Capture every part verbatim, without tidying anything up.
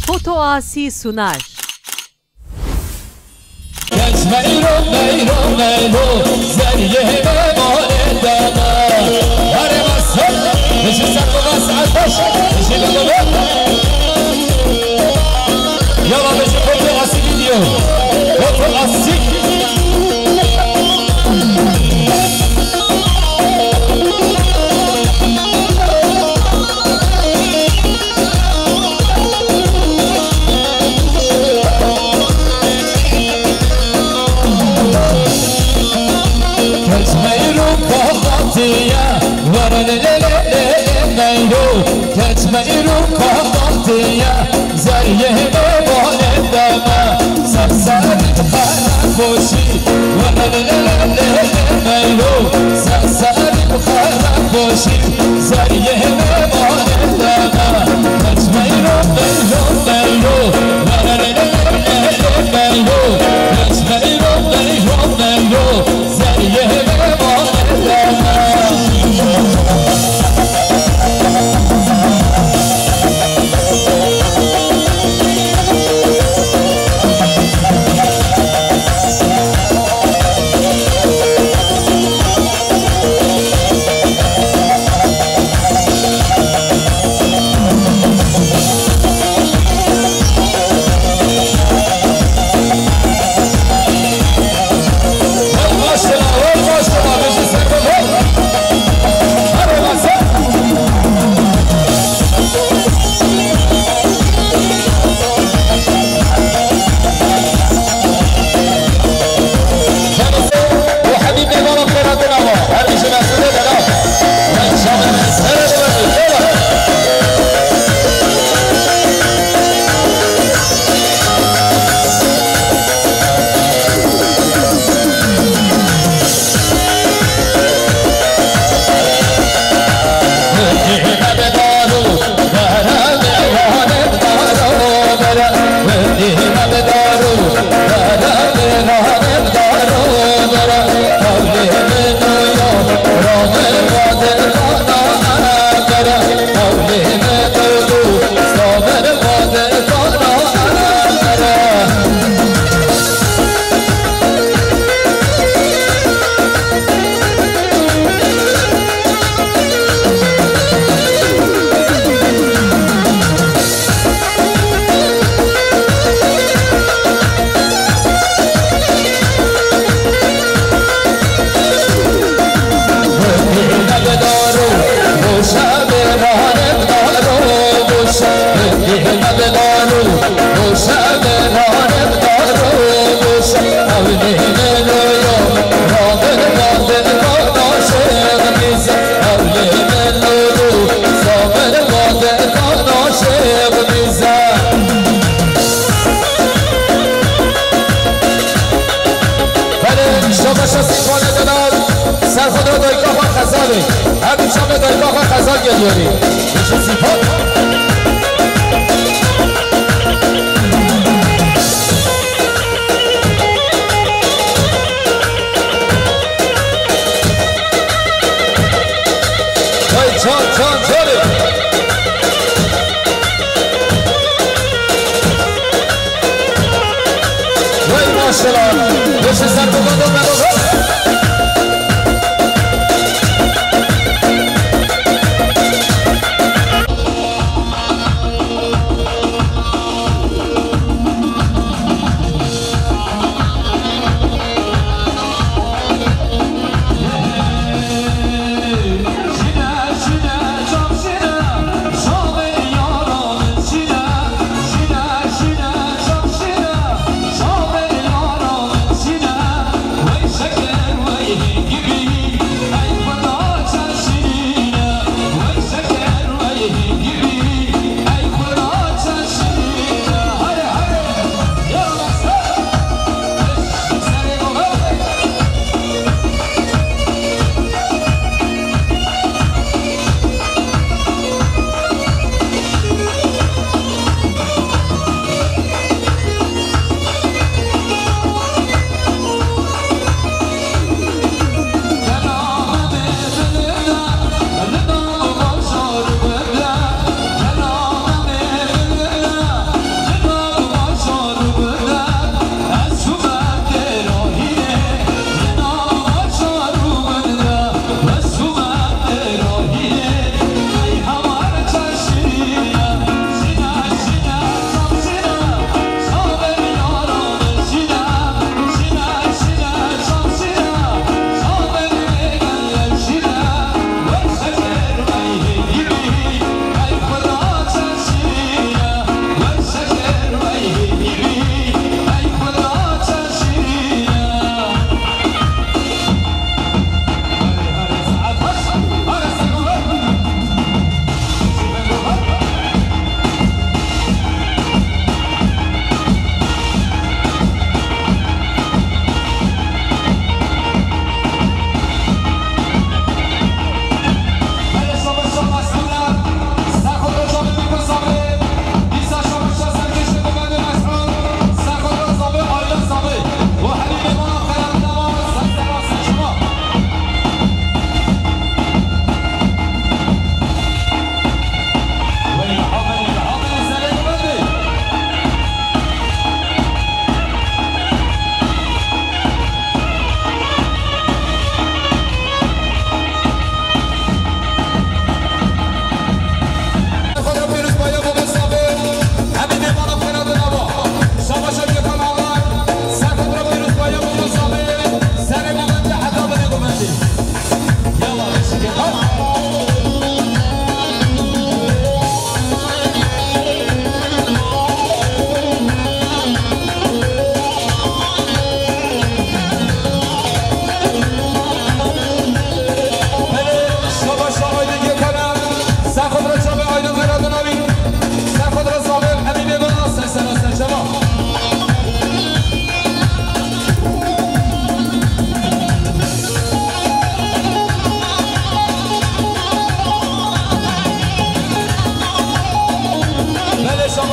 Foto Asi sunar. Geç meylo, meylo, meylo, zergê me mane deme. Hare masal, bizi sakova saat baş, bizi bebe. Yala bizi foto asi video. Foto asi. Kes meyro kahvaltıya, veren le le le le meyro. Kes meyro kahvaltıya, zergê me mane deme. Ser ser xera boşî, veren le le le le meyro. Ser ser xera boşî, zergê me mane deme. Kes meyro, meyro, meyro, veren le le le le meyro. Kes meyro, meyro, meyro, zergê me mane deme. Belê, şabaşa Sîpanê dinar, serxwedira dayika xwe Xezalê. Her du çavê dayika xwe Xezal geliyorî. Bêje Sîpan. Vay can can canê. Vay maşallah. Beşe ser baba da baba.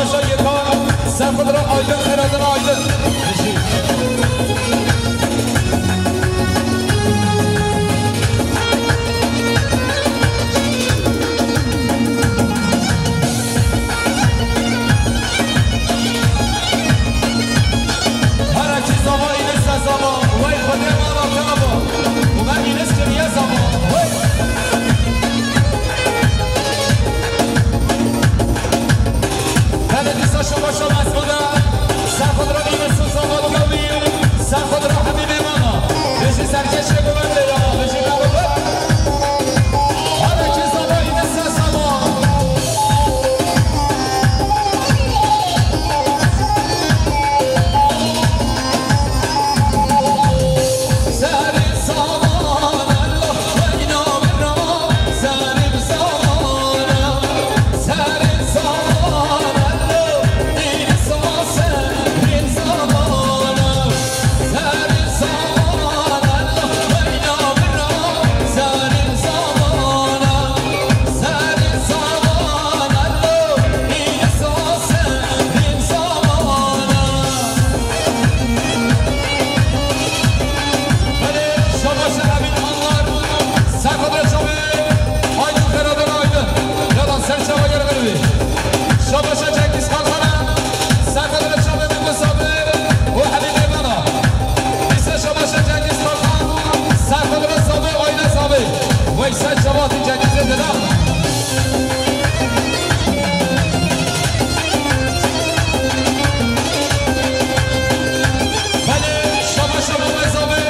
Ser xwe dira Aydin, Xeradin Aydin. Her ekî zava îne se zava. Wey Xwedê mala te ava. Û me îne kiriye zava. Wey. Hele dîsa şaba şaba ez xwe de. Ser xwe dira îne se zava diyawî. Ser xwe dira hemî mêmana. Bijî serkeşê guvendê ya. Bijî gavur. Her ekî zava îne se zava. Belê, şabaşa Emîn Anlar, ser xwe dira çavê Aydin Xeradin Aydin. Yalan ser çava gere gere bê. Şabaşa Cengiz Kalkan'a, ser xwe dira çavê Mehmet Sabir û Habîb Mêmana. Îsa şabaşa Cengiz Kalkan, ser xwe dira Sabir, Aydin Sabir. Wey ser çava tî Cengizê dila. Belê, şaba şaba me zabe,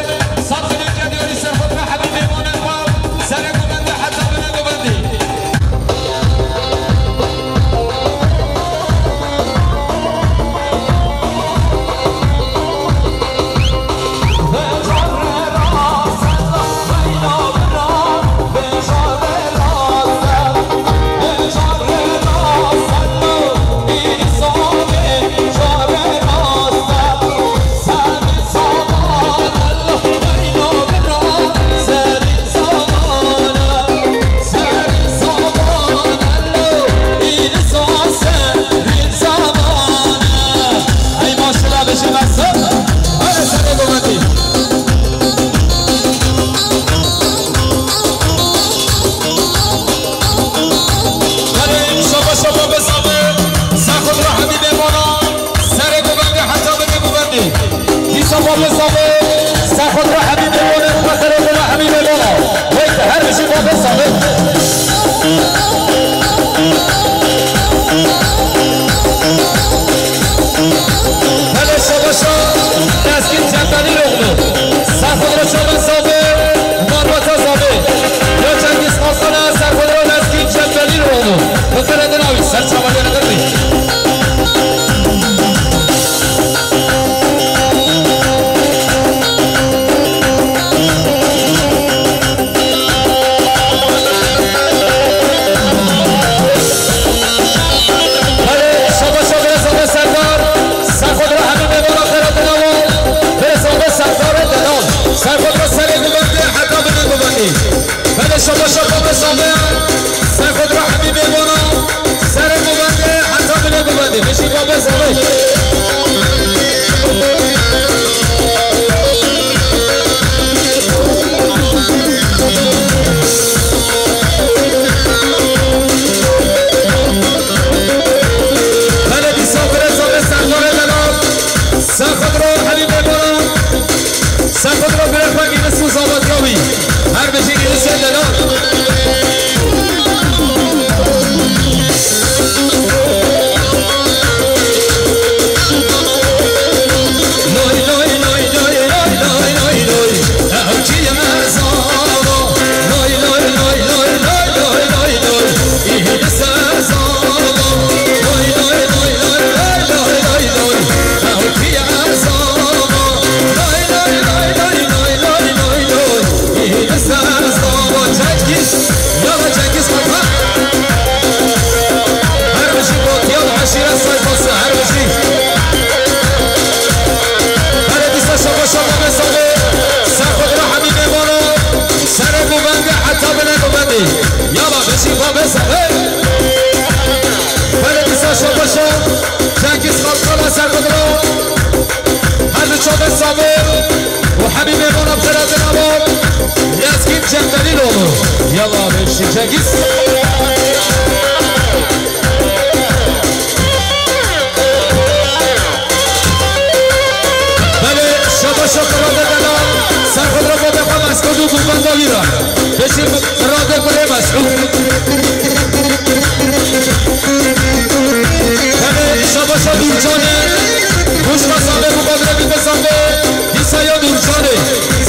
sat xilê kediyarî ser xwe dira Habîb Mêmana xwe, serê govendê heta binê govendê. Ey maşallah, beşe versin. Hadi sen de domates. Belê, şaba şaba be zabe, ser xwe dira Habîb Mêmana, serê govendê heta binê govendê. Dîsa babe zabe, ser xwe dira Habîb Mêmana, xwe xerê dira Habîb Mêmana. Wey her bijî babe zabe. Belê şabaşa Lezgîn Cembelî oğlu. Ser xwe dira şaba zabe, Marbata zabe. Ya Cengiz Kalkan'a, ser xwe dira Lezgîn Cembelî oğlu. Bikire dina wî, ser çava gere gere. Belê, şaba şaba be zabe Serdar. Ser xwe dira Habîb Mêmana xera dina wa. Be zabe Serdar delal. Ser xwe dira serê govendê heta binê govendê. Belê, şaba şaba be zabe. Ser xwe dira Habîb Mêmana. Serê govendê heta binê govendê. Bijî babe zabe. Hele dîsa birê zabe Serdarê delal. Ser xwe dira Habîb Mêmana. Ser xwe dira birê xwe Înis û zavatiya wî. Her bijî Înisê delal. Belê, şabaş şabaş, Rade Delal, serxwe bira, bavê xwe Mesûd û gulbenda wî re. Pêşî Rade kurê Mesûd. Belê, şabaş şabaş Nûrcanê, xwişka Zavê, muqabele bike Zavê, dîsa ya Nûrcanê.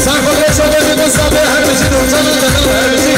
Serxwe bira, şabaş bike Zavê, her bijî Nûrcan û Delal, her bijî.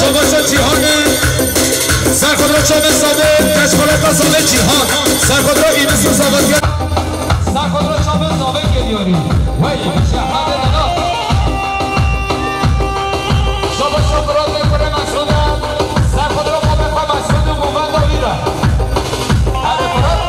Şabaşa Cîhanê, serxwedra çavê Zavê, keçxolata Zavê Cîhan, serxwedra Înis û Zavetiya. Serxwedra çavê Zavê geliyorî. Wey, şehadê dena. Şabaşa Firatê kurê Mesûdê, serxwedra bavê xwe Mesûd û gulbenda wî re. Erê Firat.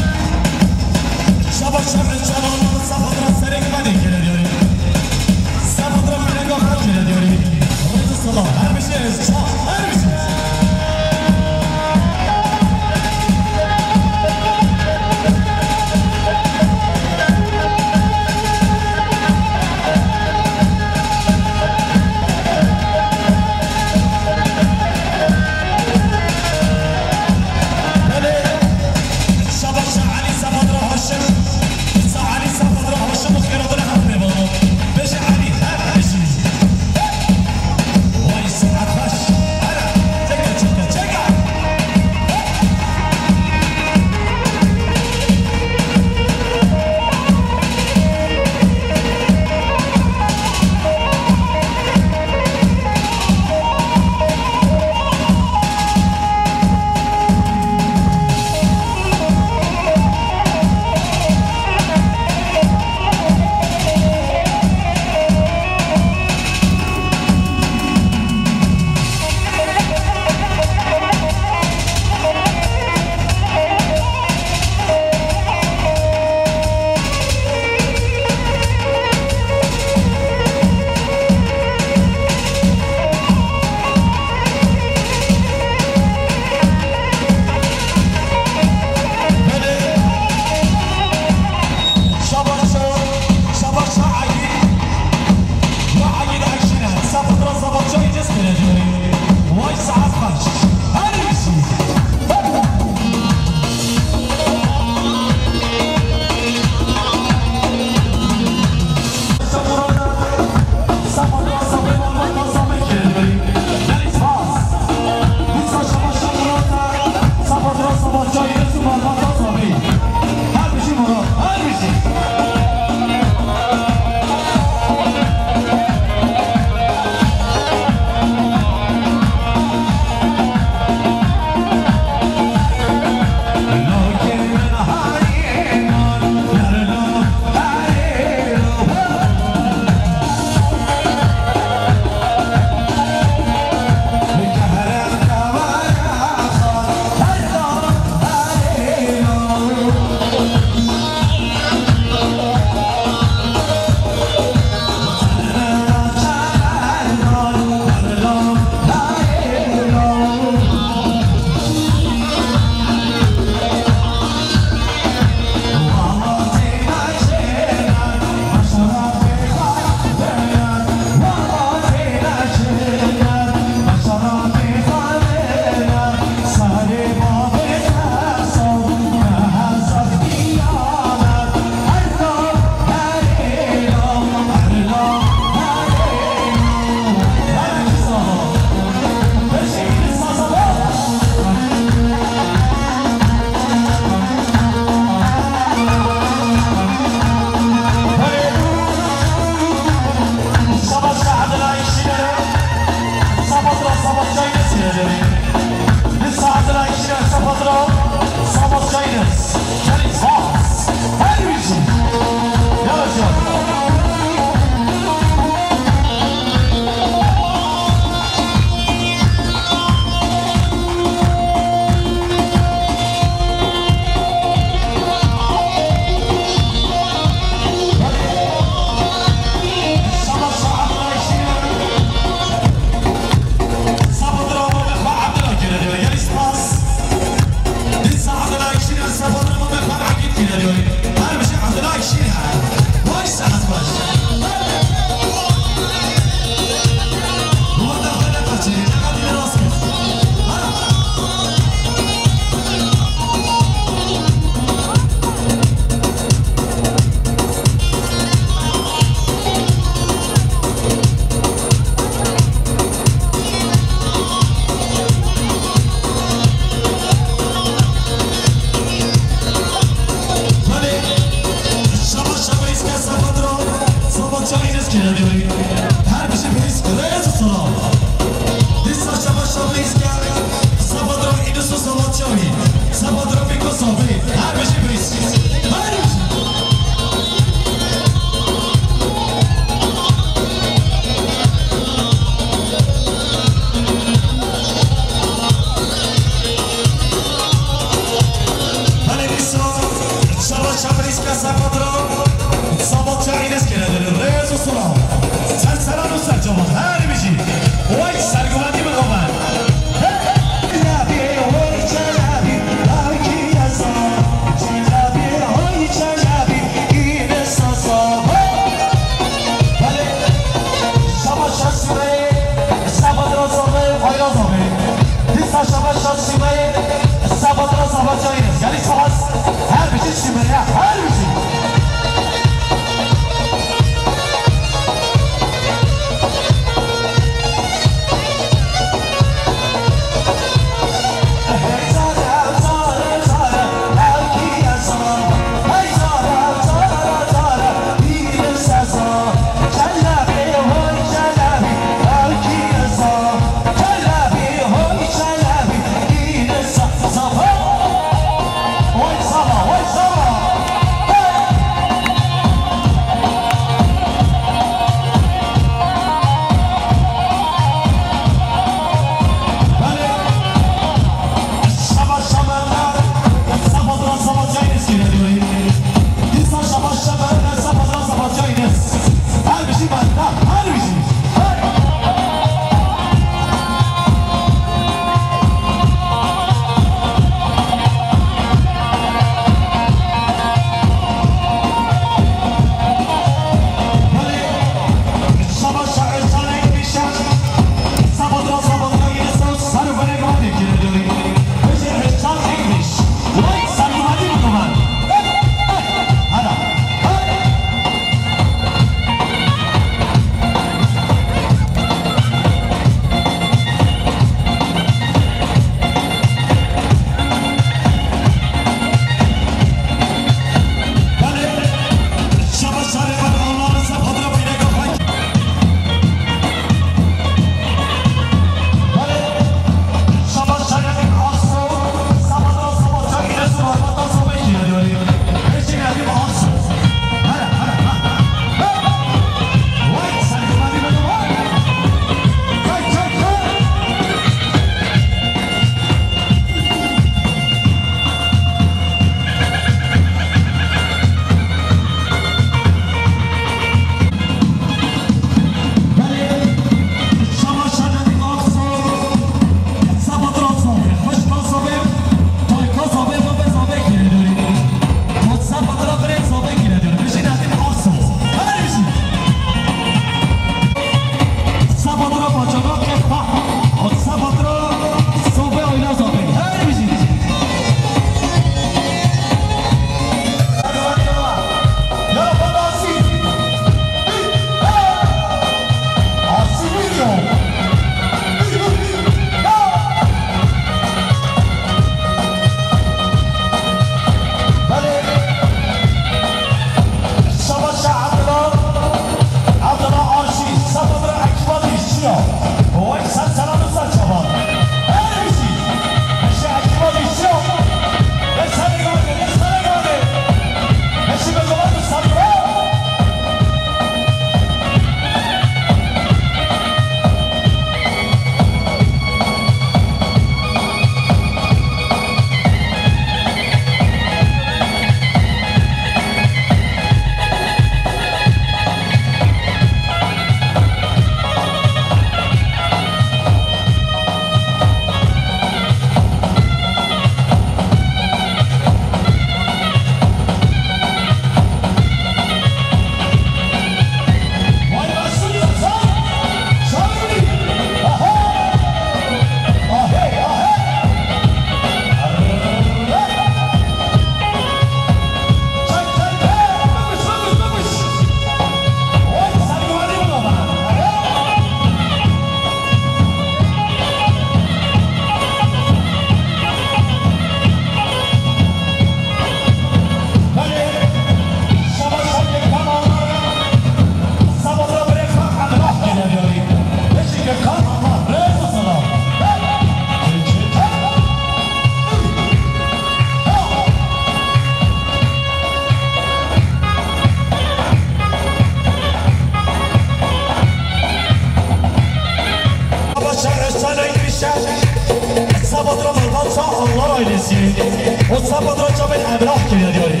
Mustafa Dura çavên Emrah kiriye diyarî.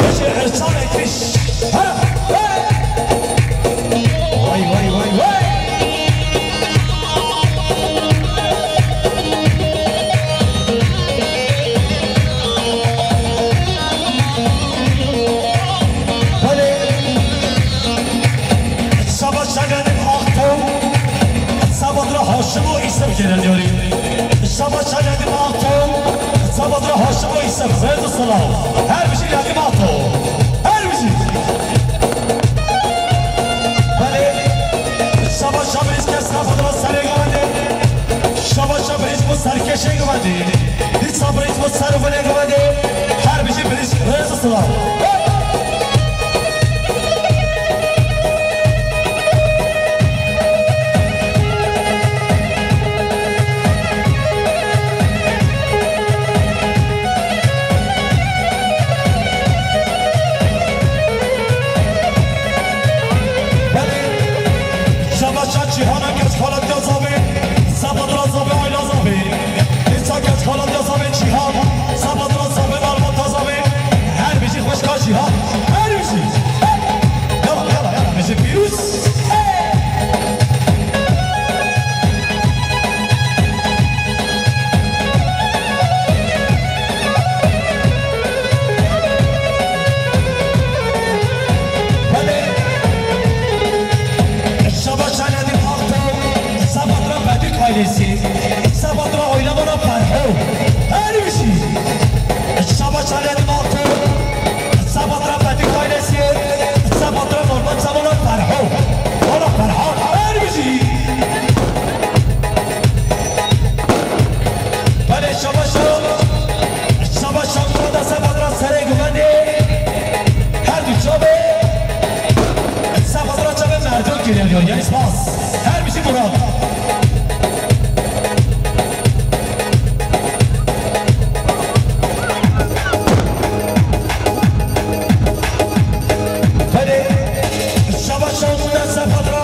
Beşê Ersan Ekmiş. Ha! Hey! Vay, vay, vay, vay! Belê. Şaba Şaganê Akto. Şaba Dura Haşim û Îsef kiriye diyarî. Şaba Şaganê Akto. Şaba Dura Haşim û Îsef. Rêz û silav. Her bijî Lagî Akto. Her bijî. Belê, şaba şabrîz ke Safa Dura serê gavendê. Şaba şabrîz bu serkeşê gavendê. Di sabrîz bu ser vile gavendê. Her bijî birîz rêz û silav. Belê, şaba şa cîhana kes xalat ya zavê, Safa Dura zavê, ayla zavê. Dîsa kes xalat ya zavê cîhan, Safa Dura zavê, malbata zavê. Her bijî xweşka cîhan, her bijî. Yala, yala, yala, bijî pîrûz. Belê. Şaba Şaganê Akto, Safa Dura Bedîk ailesi, Safa Dura oynamana Ferho. Her bijî. Şaba Şaganê Akto, Safa Dura Bedîk ailesi, Safa Dura Morban Samola Ferho. Wala Ferhan, her bijî. Belê şaba şa, şaba şa Murada Safa Dura serê guvendê. Her du çavê Safa Dura çavê merdû kiriye diyor. Yani spas. Her bijî Murad. Belê, şaba şa Murada Safa Dura.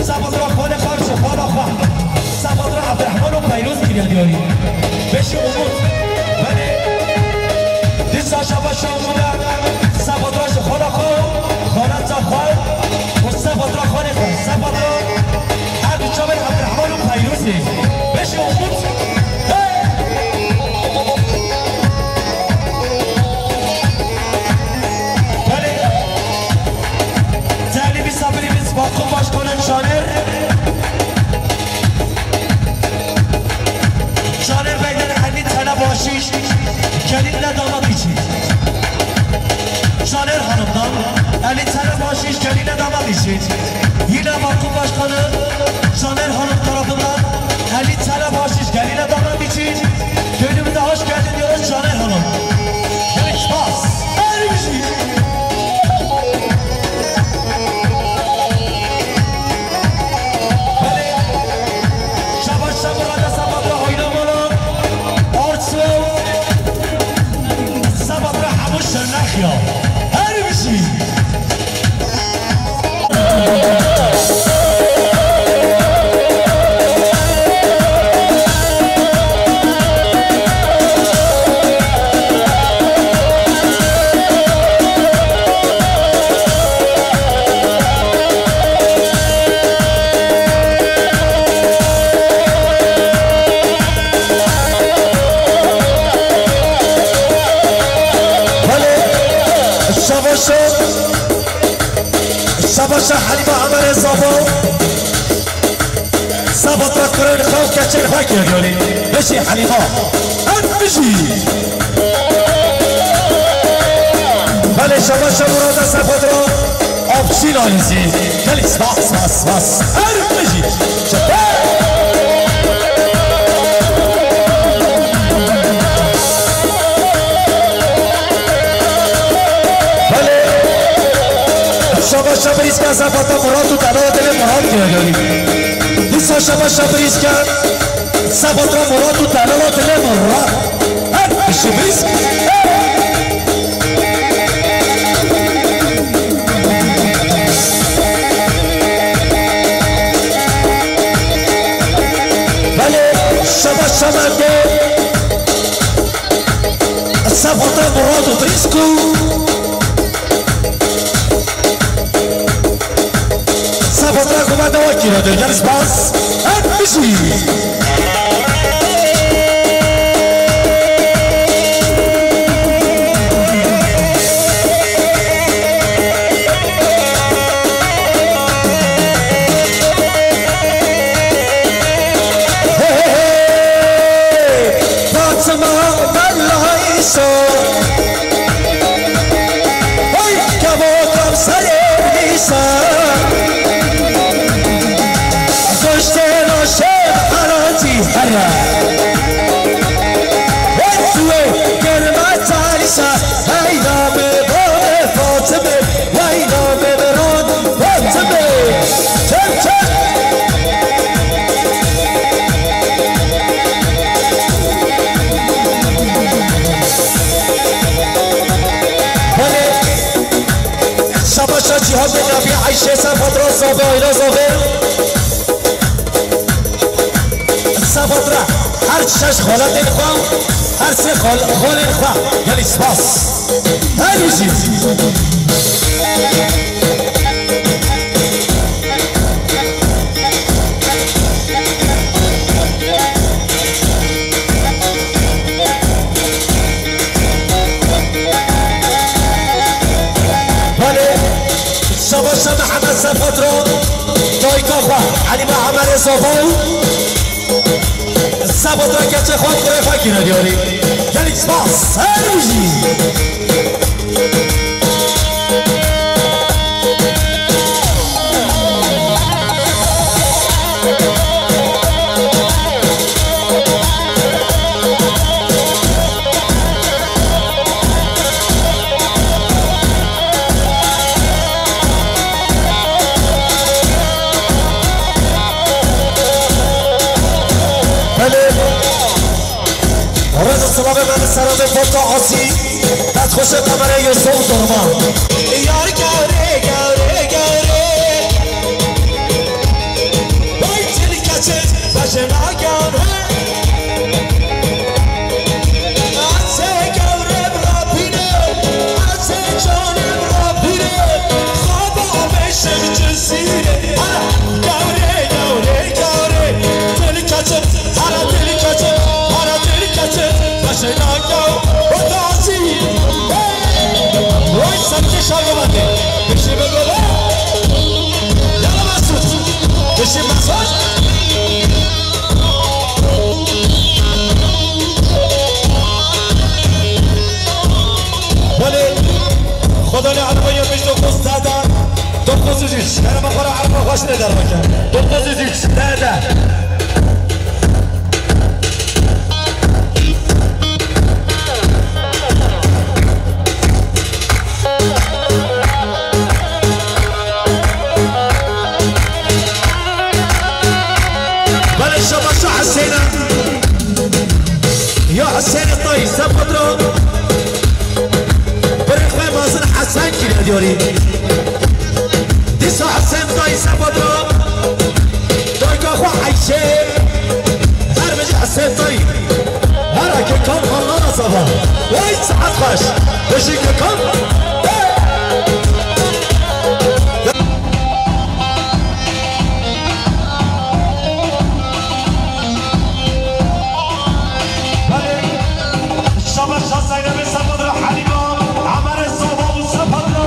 Safa Dura xwalê xwe ji xwala xwe. Safa Dura Ebdurehman û Peyrûz kiriye diyarî. Beşî Umut. Belê. Dîsa şaba şa Murada. Safa Dura ji xwala xwe. Xwala ça xwe. Û Safa Dura xwalê xwe. Safa Dura. Her du çavên Ebdurehman û Peyrûzê. Beşî Umut. Hey! Belê. Değerli misafirimiz, Vakıf Başkanı Caner. Caner Bey'den elli tane bahşiş. Gelinle damat için. Caner Hanım'dan elli tane bahşiş gelinle damat için. Yine vakıf başkanı Caner Hanım tarafından elli tane bahşiş gelinle damat için. Düğünümüze hoş geldin diyoruz Caner Hanım. Gelin bas. Her bir şey. Belê, şaba şa Murada Safa Dura oynamana. Arso. Safa Dura hemû şirnex ya. Her bir şey. Belê, şaba şa, şaba şa Halîma Emerê Zava. Safa Dura kurên xwe û keçên xwe kiriye diyarî. Beşî Halîma. Em bijî. Belê şaba şa Murada Safa Dura. Avçîn ailesi. Gelin spas, spas, spas. Her bijî. Çepe. Belê. Şaba şa Birîzka Safa Dura Murat û Delala dilê Murat kiriye diyarî. Dîsa şaba şa Birîzka Safa Dura Murat û Delala dilê Murat. Her bijî Birîzk. Belê, şaba Sefata Murad û Brîsku. Sefata ku me dewa kî re dê, gelî spas. Em bijî. Fatma Bella Îsa. Oy, kevokam serê Îsa. Goştê naşê haratî here. Wê tu wê germa tarîsa. Hey, namê bavê Fatime. Hey, namê beran Fatime. Çek, çek. Belê. Şabaşa Cîhan bin Nabî Eyşê Sefatra Zavê Ayla Zavê. Sefatra her şeş xalatên xwe, her sê xal-, xalên xwe. Gelî spas. Her bijî. Belê, şabaşa Mihemed Sefatra, dayika xwe, Elîma Emerê Zava û Sefatra keçê xwe kurê xwe kîne diyarî. Gelî spas, ser bijî. Belê. Rêz û silavê me li ser Rêvê Pota Asî, destxweşê Qemerê Yusuf Dorman. Yar gawrê, gawrê, gawrê. Vay til keçit, beşe nagawrê. Ase gawrê rapîne, ase canê rapîne. Xaba meşem cizîre. Ana, gawrê, gawrê, gawrê. Til keçit. Hara têlî keçe, hara têlî keçe, başê nake û dazî. Hey! Vay, serkê şargovatê. Bişî be gole. Yala Mesut. Bişî Mesut. Belê. Xwedane erba yetmiş dokuz dada. Dokuz yüz üç. Kerema xwe re erba xweş lê derve ke. Dokuz yüz üç dada. Belê şabaşa Hesêne. Ya Hesêne Tayî Sefatra. Birê xwe mezin Hesen kîne diyarî. Dîsa Hesen Tayî Sefatra. Dayika xwe Eyşê. Her bijî Hesen Tayî. Hera Gökhan Mangala Sava. Vay saet xweş. Bijî Gökhan. Şabaşa Zeynepê Sefatra, Helîma, Emerê Zava û Sefatra.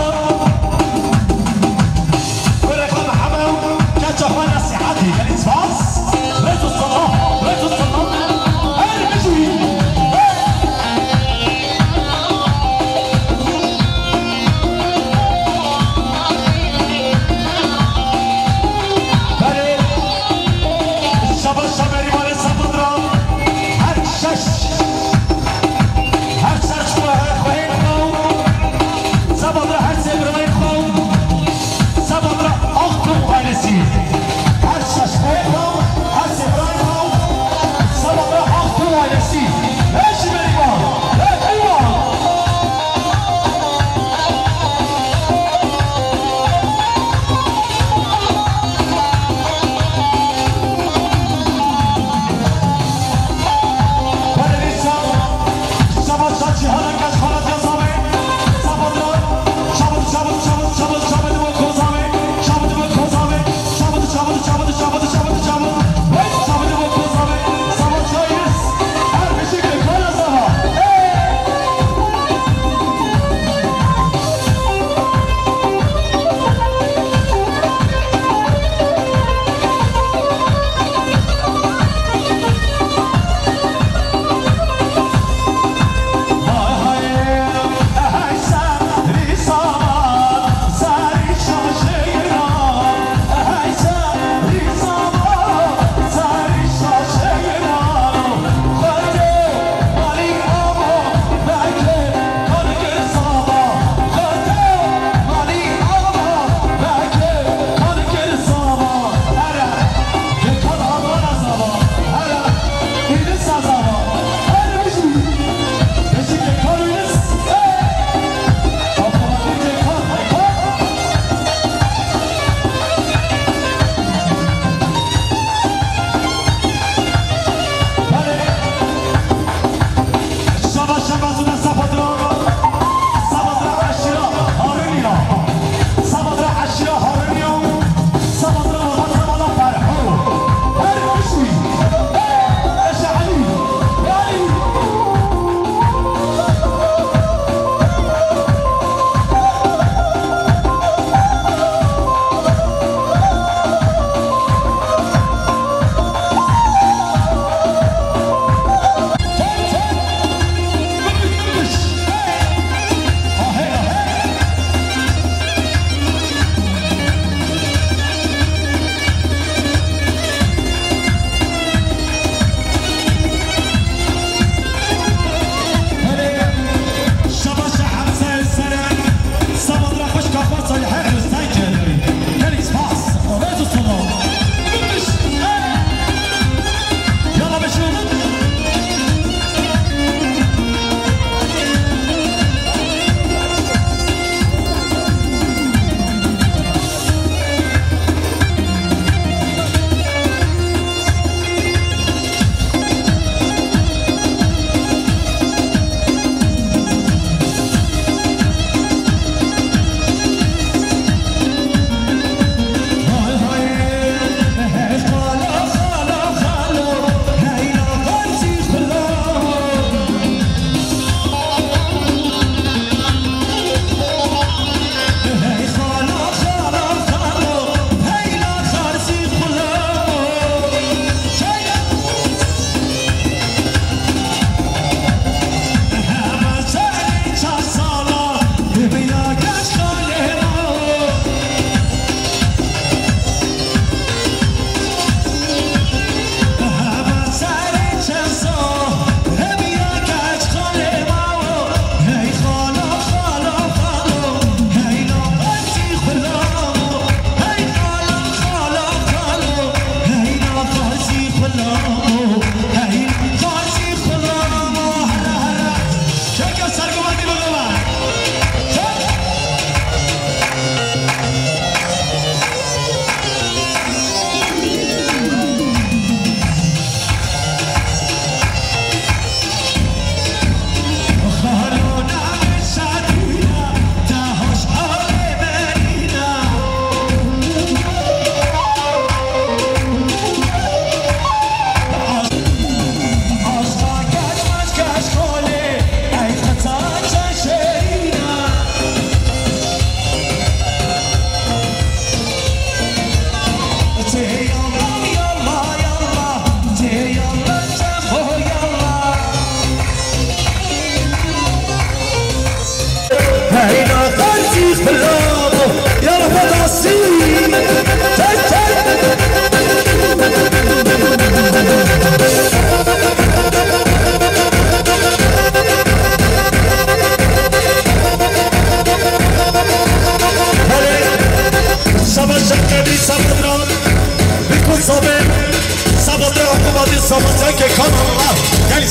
Kurê xwe Mihemed, keça xwe Nesîhetî. Gelî spas. Rêz û selam, rêz û selam. Her bijî.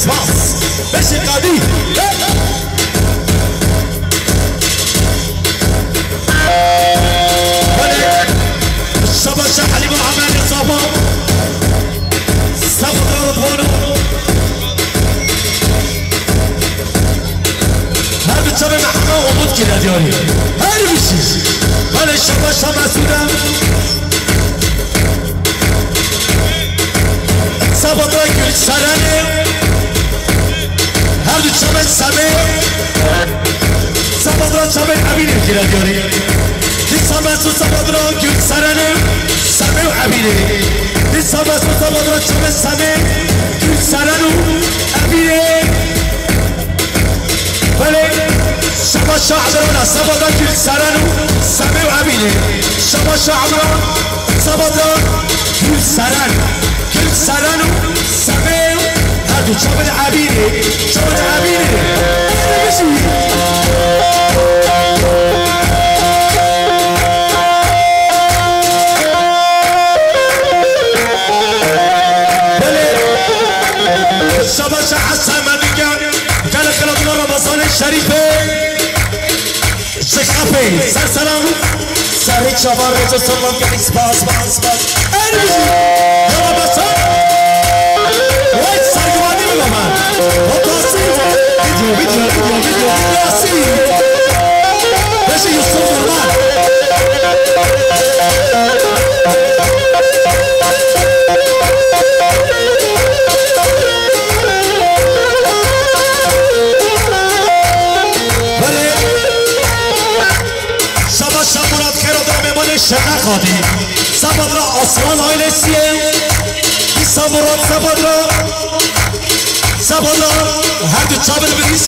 Spas. Beşê Kadî. Belê. Şabaş Elî Muhammed Safa. Safa Ridwano. Her du çavê me hema Umut kiriye diyarî. Her bişî. Belê şabaş Mesûde. Sabadra Gülserenê. Her du çavên Semê. Sabadra çavên Emînê kire diyarî. Dîsa Mesûd Sabadra Gülserenê. Semê û Emînê. Dîsa Mesûd Sabadra çavên Semê. Gülseren û Emînê. Belê, şema şairana, Sabada Gülseren û Semê û Emînê. Şema şairana, Sabada Gülseren. Gülseren û Semê û her du çavên Emînê. Çavên Emînê. Belê. Şema şa Hesen Medîge. Gelek xelatîna Ramazanê Şerîfê. Ji Xefê. Ser selam. Serî çavan rêçe selam gelî spas, spas, spas. En bijî. Ya Ramazan. Vay sergivanî mi baba? Fantastîk. Video, video, video, video, video. Beşi Yusuf Durman. Belê. Şaba Şamurat Kero da mêmanê Şeneq hatî. Sabadra Aslan ailesiye. Dîsa Murat Sabadra. Sabadra her du çavên birîz